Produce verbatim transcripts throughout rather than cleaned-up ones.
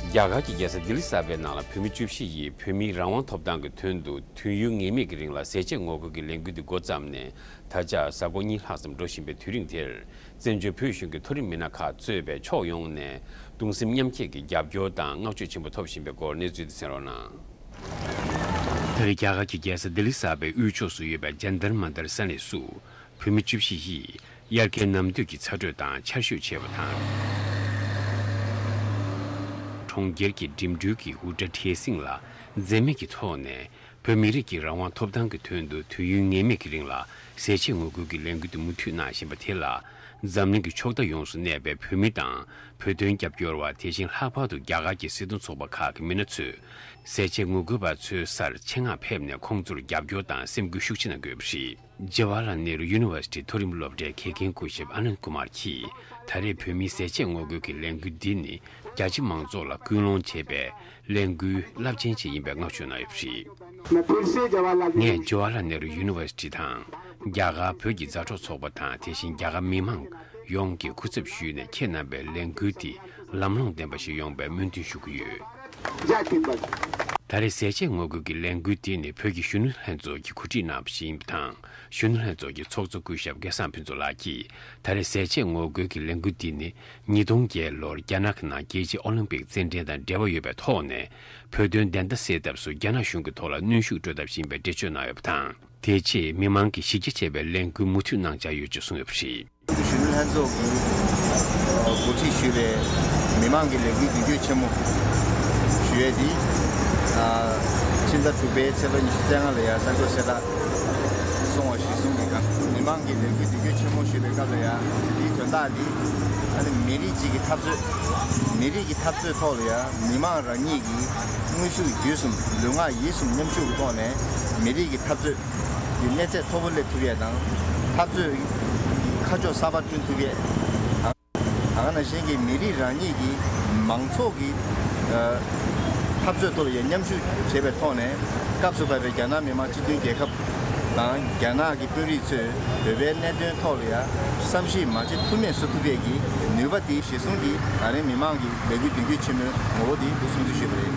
རྒྱ་གར་གྱི་རྒྱལ་ས་ལྡི་ལི་གསར་པའི་ནང་ལ་བོད་མི་བཅུ་བཞི་ཡིས་བོད་མིའི་རང་དབང་ཐོབ་ཐང་གི་དོན་དུ་དུས་ཡུན་ངེས་མེད་ཀྱི་རིང་ལ་ཟས་བཅད་ངོ་རྒོལ་གྱི་ལས་འགུལ་འདི་འགོ་བརྩམས་ནས་ད་ཆ་གཟའ་འཁོར་གཉིས་ལྷག་ཙམ་འགྲོ་བཞིན་པའི་དུས་རིང་དེར། བཙན་བྱོལ་བོད་གཞུང་གི་མཐོ་རིམ་མི་སྣ་ཁག་གཙོས་པའི་ཕྱོགས་ཡོངས་ནས་གདུང་སེམས་མཉམ་སྐྱེད་ཀྱི་རྒྱབ་སྐྱོར་དང་བསྔགས་བརྗོད་ཆེན་པོ་ཐོབ་བཞིན་པའི་སྐོར་གནས་ཚུལ་འདི་གསན་རོགས་གནང་། ད་རེས་རྒྱ་གར་གྱི་རྒྱལ་ས་ལྡི་ལི་གསར་པའི་དབུས་ཕྱོགས་སུ་ཡོད་པའི་ཇན་ཏར་མན་ཏར་ས་གནས་སུ་བོད་མི་བཅུ་བཞི་ཡིས་དབྱར་ཁའི་ནམ་དུས་ཀྱི་ཚ་དྲོད་དང་ཆར་ཞོད་ཆེ་བ་དང་། གྲོང་ཁྱེར་གྱི་འགྲིམ་འགྲུལ་གྱི་འུར་སྒྲ་འཕྲལ་སེང་ལ་འཛེམ་མེད་ཀྱི་ཐོག་ནས། བོད་མི་རིགས་ཀྱི་རང་དབང་ཐོབ་ཐང་གི་དོན་དུ་དུས་ཡུན་ངེས་མེད་ཀྱི་རིང་ལ་ཟས་བཅད་ངོ་རྒོལ་གྱི་ལས་འགུལ་དུ་མུ་མཐུད་གནང་བཞིན་པ་དེ་ལ། འཛམ་གླིང་གི་ཕྱོགས་མཐའ་ཡོངས་སུ་གནས་པའི་བོད་མི་དང་བོད་དོན་རྒྱབ་སྐྱོར་བ། དེ་བཞིན་ལྷག་པར་དུ་རྒྱ་གར་གྱི་སྲིད་དོན་ཚོགས་པ་ཁག་གི་མི་སྣ་ཚོས་ཟས་བཅད་ངོ་རྒོལ་བ་ཚོའི་སར་ཆེད་མངགས་ཕེབས་ནས་ཁོང་ཚོར་རྒྱབ་སྐྱོར་དང་སེམས་འགུལ་ཤུགས་ཆེ་གནང་དགོས་པ་རེད། ཇ་ཝཱ་ཧར་ལཱལ་ནེ་རུ་ཡུ་ནི་ཝར་སི་ཊི་མཐོ་རིམ་སློབ་གྲྭའི་དགེ་རྒན་སྐུ་ཞབས་ཨ་ནནྡ་ཀུ་མར་གྱིས་ད་རེས་བོད་མིའི་ཟས་བཅད་ངོ་རྒོལ་གྱི་ལས་འགུལ་འདི་ནི་རྒྱ་ཆེ་མང་ཚོགས་ལ་སྐུལ་སློང་བྱེད་པའི་ལས་འགུལ་རླབས་ཆེན་ཞིག་ཡིན་པའི་བསྔགས་བརྗོད་གནང་ཡོད་པ་རེད། ངས་ཇ་ཝཱ་ཧར་ལཱལ་ནེ་རུ་ཡུ་ནི་ཝར་སི་ཊི་དང་རྒྱ་གར་བོད་ཀྱི་མཛའ་གྲོགས་ཚོགས་པ་དང་། དེ་བཞིན་རྒྱ་གར་མི་མང་ཡོངས་ཀྱི་སྐུ་ཚབ་ཞུས་ནས་ཁྱེད་རྣམ་པའི་ལས་འགུལ་འདི་ལམ་ལྷོང་ལྡན་པ་ཞིག་ཡོང་བའི་སྨོན་འདུན་ཞུ་གི་ཡོད། ད་རེས་ཟས་བཅད་ངོ་རྒོལ་གྱི་ལས་འགུལ་འདི་ནི་བོད་ཀྱི་གཞོན་ནུ་ལྷན་ཚོགས་ཀྱིས་གོ་སྒྲིག་གནང་བ་ཞིག་ཡིན་པ་དང་། གཞོན་ནུ་ལྷན་ཚོགས་ཀྱི་ཚོགས་གཙོ་སྐུ་ཞབས་སྐལ་བཟང་ཕུན་ཚོགས་ལགས་ཀྱིས་ད་རེས་ཟས་བཅད་ངོ་རྒོལ་གྱི་ལས་འགུལ་འདི་ནི་ཉིས་སྟོང་བརྒྱད་ལོར་རྒྱ་ནག་གི་ནང་རྒྱལ་སྤྱིའི་ཨོ་ལིམ་པིག་རྩེད་འགྲན་དང་འབྲེལ་བ་ཡོད་པའི་ཐོག་ནས། བོད་དོན་བདེན་མཐའ་གསལ་ཐབས་སུ་རྒྱ་ནག་གཞུང་གི་ཐོག་ལ་གནོན་ཤུགས་སྤྲོད་ཐབས་ཡིན་པའི་འགྲེལ་བརྗོད་གནང་ཡོད་པ་དང་། དེའི་ཆེད་མི་མང་གིས་གཞི་རྒྱ་ཆེ་བའི་ལས་འགུལ་མུ་མཐུད་གནང་འཆར་ཡོད་ཅེས་གསུངས་ཡོད་པ་རེད། གཞོན་ནུ་ལྷན་ཚོགས་ཀྱིས་འགོ་ཁྲིད་ཞུས་པའི་མི་མང་གི་ལས་འགུལ་མདུན་སྐྱོད་ཆེན་མོ་ཞུ་ཡས་འདི། ཕྱི་ཟླ་དྲུག་པའི་ཚེས་པ་ཉི་ཤུ་རྩ་ལྔ་ལ་ཡང་གསར་འགོད་གསལ་བསྒྲགས་སོང་བ་གཞིར་བཟུང་གི་སྒང་། མི་མང་གི་ལས་འགུལ་མདུན་སྐྱོད་ཆེན་མོ་ཞུས་པའི་སྐབས་ལ་ཡང་འདིའི་དོན་དག་འདི་ཨ་ནི་མི་རིགས་གཅིག་གི་འཐབ་རྩོད། མི་རིགས་ཀྱི་འཐབ་རྩོད་ཐོག་ལ་ཡང་མི་མང་རང་ཉིད་ཀྱི་དངོས་ཤུགས་རྒྱུད་གསུམ་ལུས་ངག་ཡིད་གསུམ་མཉམ་ཞུགས་ཀྱི་ཐོག་ནས་མི་རིགས་ཀྱི་འཐབ་རྩོད་ཀྱི་གནས་ཚད་མཐོ་པོ་སླེབས་ཐུབ་ཡས་དང་། འཐབ་རྩོད་ཀྱི་ཁ་ཕྱོགས་གསར་པ་བསྐྲུན་ཐུབ་ཡས་དང་། ད་ག་ནང་བཞིན་གྱི་མི་རིགས་རང་ཉིད་ཀྱི་མང་ཚོགས་ཀྱི་ཨ་འཐབ་རྩོད་ཐོག་ལ་ཡང་མཉམ་ཞུགས་བྱེད་པའི་ཐོག་ནས། སྐབས་སུ་བབས་པའི་རྒྱ་ནག་མི་དམངས་སྤྱི་མཐུན་རྒྱལ་ཁབ་དང་རྒྱ་ནག་གི་དཔོན་རིགས་ཚོས་བོད་པའི་གནད་དོན་ཐོག་ལ་ཡང་བསམ་གཞིག་མ་བྱེད་ཐུབ་མེད་བཟོ་ཐུབ་ཡས་ཀྱི་ནུས་པ་དེ་གཞིར་བཟུང་གིས་ད་རེས་མི་མང་གི་ལས་འགུལ་མདུན་སྐྱོད་ཆེན་མོའི་ངོ་བོ་དེ་འདི་སྲུང་བརྩི་ཞུས་པ་རེད།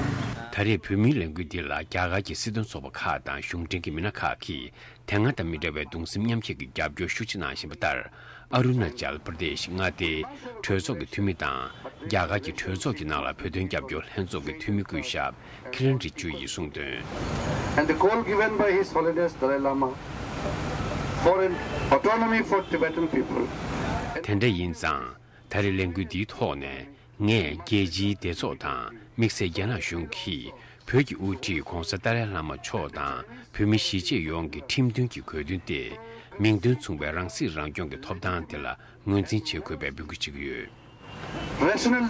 ད་རེས་བོད་མིའི་ལས་འགུལ་འདི་ལ་རྒྱ་གར་གྱི་སྲིད་དོན་ཚོགས་པ་ཁག་དང་གཞུང་འབྲེལ་གྱི་མི་སྣ་ཁག་གིས་དེ་སྔ་དང་མི་འདྲ་བའི་གདུང་སེམས་མཉམ་སྐྱེད་ཀྱི་རྒྱབ་སྐྱོར་ཤུགས་ཆེ་གནང་བཞིན་པ་ལྟར། ཨ་རུ་ན་ཅལ་པར་དེཤ་མངའ་སྡེའི་གྲོས་ཚོགས་ཀྱི་འཐུས་མི་དང་། རྒྱ་གར་གྱི་གྲོས་ཚོགས་ཀྱི་ནང་ལ་བོད་དོན་རྒྱབ་སྐྱོར་ལྷན་ཚོགས་ཀྱི་འཐུས་མི་སྐུ་ཞབས་ཁི་རན་རི་ཇུ་ཡིས་གསུངས་དོན། And the call given by His Holiness Dalai Lama for an autonomy for Tibetan people. དེ་འདྲ་ཡིན་ཙང་། ད་རེས་ལས་འགུལ་འདིའི་ཐོག་ནས། ངས་རྒྱལ་སྤྱིའི་སྡེ་ཚོགས་དང་། དམིགས་བསལ་རྒྱ་ནག་གཞུང་གིས་བོད་ཀྱི་དབུ་ཁྲིད་༧གོང་ས་ཏཱ་ལའི་བླ་མ་མཆོག་དང་བོད་མི་གཞིས་བྱེས་ཡོངས་ཀྱི་ཁྲིམས་མཐུན་གྱི་དགོས་འདུན་ཏེ། མིང་དོན་མཚུངས་པའི་རང་སྲིད་རང་སྐྱོང་གི་ཐོབ་ཐང་དེ་ལ་ངོས་འཛིན་བྱེད་དགོས་པའི་འབོད་སྐུལ་བྱེད་ཀྱི་ཡོད། Rational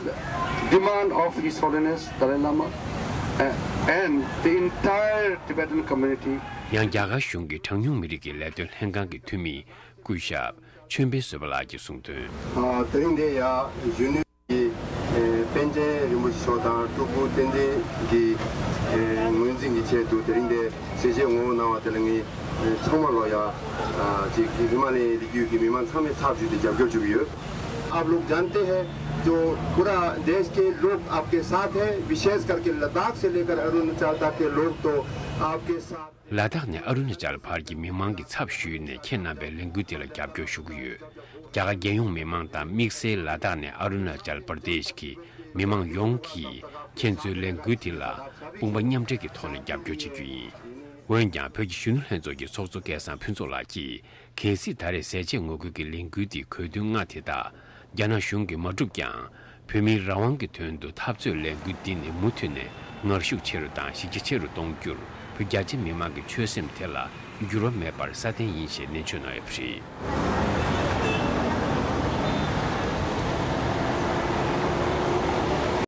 demand of His Holiness Dalai Lama, uh, and the entire Tibetan community. ཡང་རྒྱ་གར་གཞུང་གི་གྲངས་ཉུང་མི་རིགས་ཀྱི་ལས་དོན་ལྷན་ཁང་གི་འཐུས་མི་སྐུ་ཞབས་ཆོས་འཕེལ་བཟོད་པ་ལགས་ཀྱིས་གསུངས་དོན། ཨ། དེ་རིང་འདིར་ཡར་གཞོན་ནུ་ཡི་ཨེ་པཎ་ཆེན་རིན་པོ་ཆེ་མཆོག་དང་སྤྲུལ་སྐུ་བསྟན་འཛིན་གྱི་ཨེ་ངོས་འཛིན་གྱི་ཆེད་དུ་དེ་རིང་འདིར་ཟས་བཅད་ངོ་རྒོལ་གནང་བ་དེ་ལ་ངས་ཨེ་ཚང་མ་ལོ་ཡ་ཨ་ཅིག་ཧི་མ་ལ་ཡའི་རི་རྒྱུད་ཀྱི་མི་མང་ཚང་མས་ཚབ་ཞུས་ཏེ་རྒྱབ་སྐྱོར་ཞུ་གི་ཡོད། आप लोग जानते हैं, जो पूरा देश के लोग आपके साथ हैं, विशेष करके लद्दाख से लेकर अरुणाचल तक के लोग तो आपके साथ। ལ་དྭགས་ནས་ཨ་རུ་ན་ཅལ་བར་གྱི་མི་མང་གི་ཚབ་ཞུས་ནས་ཁྱེད་རྣམ་པའི་ལས་འགུལ་དེ་ལ་རྒྱབ་སྐྱོར་ཞུ་གི་ཡོད། རྒྱ་གར་རྒྱལ་ཡོངས་མི་མང་དང་དམིགས་བསལ་ལ་དྭགས་ནས་ཨ་རུ་ན་ཅལ་པར་དེཤ་གི་མི་མང་ཡོངས་ཀྱིས་ཁྱེད་ཚོའི་ལས་འགུལ་དེ་ལ་དཔུང་པ་མཉམ་འབྲེལ་གྱི་ཐོག་ནས་རྒྱབ་སྐྱོར་བྱེད་རྒྱུ་ཡིན། འོན་ཀྱང་བོད་ཀྱི་གཞོན་ནུ་ལྷན་ཚོགས་ཀྱི་ཚོགས་གཙོ་སྐལ་བཟང་ཕུན་ཚོགས་ལགས་ཀྱིས། གལ་སྲིད་ད་རེས་ཟས་བཅད་ངོ་རྒོལ་གྱི་ལས་འགུལ་འདི་གོ་དོན་ལྔ་དེ་དག་རྒྱ་ནག་གཞུང་གིས་མ་བསྒྲུབས་ཀྱང་། བོད་མིའི་རང་དབང་གི་དོན་དུ་འཐབ་རྩོད་ལས་འགུལ་འདི་ནི་མུ་མཐུད་ནས་ངར་ཤུགས་ཆེ་རུ་དང་གཞི་རྒྱ་ཆེ་རུ་གཏོང་རྒྱུར་བོད་རྒྱ་ཆེ་མི་མང་གི་ཆོད་སེམས་དེ་ལ་འགྱུར་བ་མེད་པར་སྲ་བརྟན་ཡིན་ཞེས་ནན་བརྗོད་གནང་ཡོད་པ་རེད།